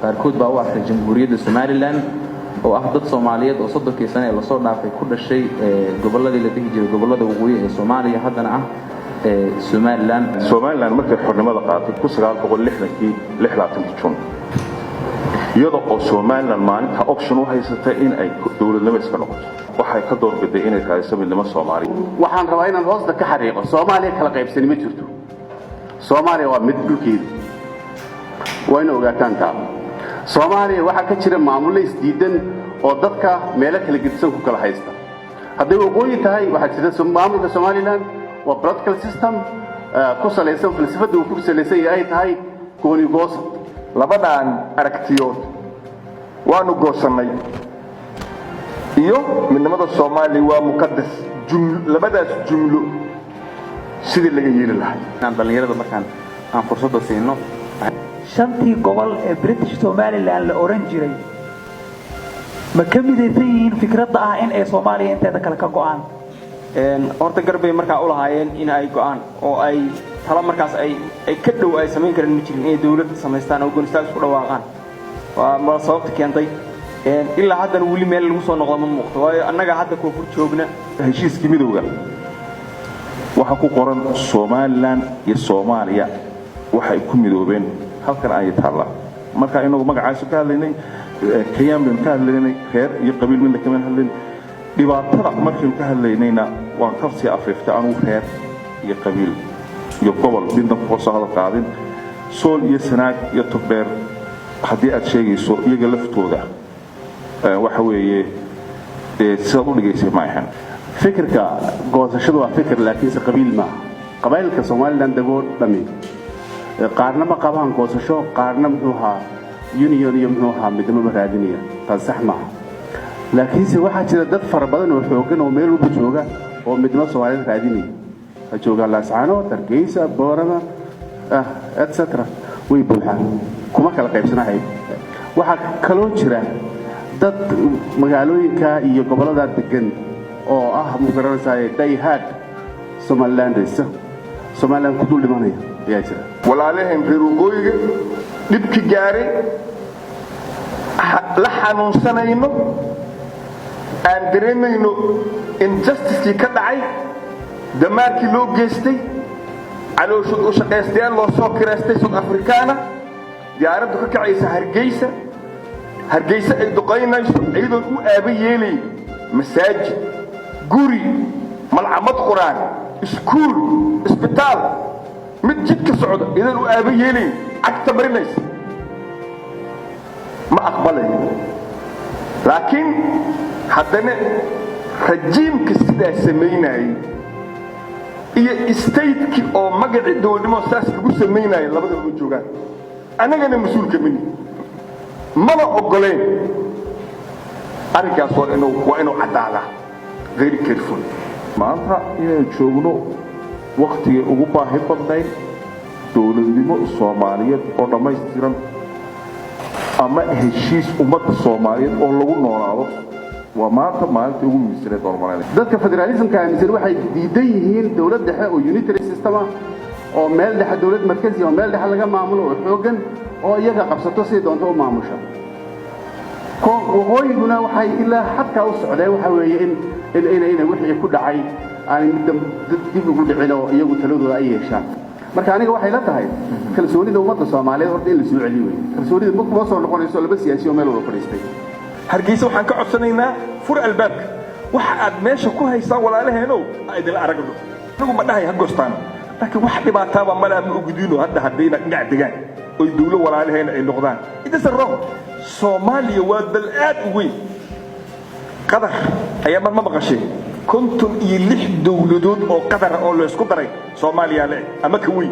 Qaarkood baa u arkay Jamhuuriyadda Somaliland, oo ah dad Soomaaliyeed oo 30kii sane ee lasoo dhaafay ku dhashay gobolladii la dhihi jiray gobollada waqooyi ee Soomaaliya, haddana ah Somaliland. Somaliland markay xornimada qaadatay 1960kii, 26kii Jun, iyada oo Somaliland maalinta option u haysatay in ay dowladnimo iska noqoto, waxay ka doorbiday inay raadiso midnimo Soomaaliya. Waxaan rabaa inaan hoosta ka xariiqo: Soomaaliya kala qaybsani ma jirto. Soomaaliya waa mid dhulkeedu, waa ina ogaataan taa. Soomaaliya waxaa ka jira maamullo isdiidan oo dadka meelo kala gedisan ku kala haysta. Hadday waqooyi tahay, waxaa jira maamulka Somaliland, waa political system ku salaysan falsafadda uu ku salaysan yahay ay tahay gooni goosad. Labadan aragtiyood, waanu goosannay iyo midnimada Soomaaliya waa muqadas, labadaas jumlo sidii laga yeeli lahay. Inaan dhallinyarada markaan aan fursadda siino. Shantii gobol ee British Somaliland la oran jiray ma ka midaysan yihiin fikradda ah in ay Soomaaliya inteeda kale ka go'aan? Horta garbay markaa u lahaayeen in ay go'aan oo ay talo markaas ay ka dhow ay samayn karaan ma jirin inay dawlad samaystaan oo goonistaag isku dhawaaqaan. Waa ma sababta keentay ilaa haddana weli meel lagu soo noqdo ma muuqdo, waayo annaga hadda koonfur joogna. Heshiiskii midowga waxaa ku qoran Somaliland iyo Soomaaliya waxay ku midoobeen halkan ayay taallaa. Marka inagu magacaasu ka hadlaynay, kayaan baynu ka hadlaynay, reer iyo qabiil midna kama hadlayn. Dhibaatada markaynu ka hadlaynayna waan ka sii afiiftay anugu, reer iyo qabiil iyo gobol midna kuma soo hadal qaadin. Sool iyo Sanaag iyo Togdheer haddii aad sheegayso, iyaga laftooda waxa weeye sidaad u dhigaysay ma ahan. Fikirka goosashadu waa fikir, laakiinse qabiil maaha. Qabaa'ilka Somaliland degoo dhami qaarna ma qabaan goosasho, qaarna muxuu ahaa union iyo muxuu ahaa midnimo ma raadinaya. Taas sax maaha, laakiinse waxaa jira dad fara badan oo xooggan oo meel walba jooga oo midnimo Soomaaliyeed raadinaya. Ha joogaan Laascaanood, Hargeysa, Boorama, etc, way buuxaan, kuma kala qaybsanahay. Waxaa kaloo jira dad magaalooyinka iyo gobollada degan oo ah, ma garanaysaa, die-hard Somalilanders, Somaliland ku dul dhimanaya ayaa jira. Walaalaheen reer waqooyiga dhibki gaaray la xanuunsanayno, aan dareemayno injustice-kii ka dhacay, damaarkii loo geystay, calooshood u shaqaystayaal loo soo kireystay South Afrikaana, diyaaraddu ka kacaysa Hargeysa, Hargeysa ay duqaynayso iyadoon u aaba yeelayn masaajid, guri, malcamad Qur-aan, iskuul, isbitaal, mid jidka socda iyadoon u aaba yeelayn cagta marinaysa, ma aqbalayo. Laakiin haddana rajiimka sidaa samaynayay iyo state-kii oo magacii dowladnimo saas lagu samaynayo labadaba ma joogaan. Annagana mas-uulka mini mana oggoleen arrinkaas. Waa inuu caddaadaa, very careful. Maanta inaynu joogno wakhtigay ugu baahi badnayn dowladnimo Soomaaliyeed oo dhammaystiran ama heshiis ummadda Soomaaliyeed oo lagu noolaado, waa maanta maalinta ugu muhiimsaneed oon malaynaya. Dadka federalismka aaminsan waxay diidan yihiin dowlad dhexe oo unitary system ah, oo meel dhexe, dowlad markazi oo meel dhexe laga maamulo oo xooggan oo iyaga qabsato, siday doonto u maamusha. Waqooyiguna waxay ilaa xadkaa u socdeen waxa weeye in wixii ku dhacay aanay midda dib ugu dhicin oo iyagu taladooda ay yeeshaan. Marka aniga waxay la tahay kalsoonida ummadda Soomaaliyeed horta in la soo celiyo wey. Kalsoonida ma kuma soo noqonayso laba siyaasi oo meel wada fadhiistay. Hargeysa waxaan ka codsanaynaa, fur albaabka. Waxa aad meesha ku haysaan, walaalaheenow, ha idinla aragno. Anigu ma dhahay ha goostaan, laakiin wax dhibaataaba malaa, ma ogdiino. Hadda haddayna dhinac degaan oy dawlo walaalaheena ay noqdaan, it is wrong. Soomaaliya waa dal aad u weyn. Qatar ayaa mar ma maqashay 56 dowladood oo Qatara oo laysku daray Soomaaliya le ama ka weyn.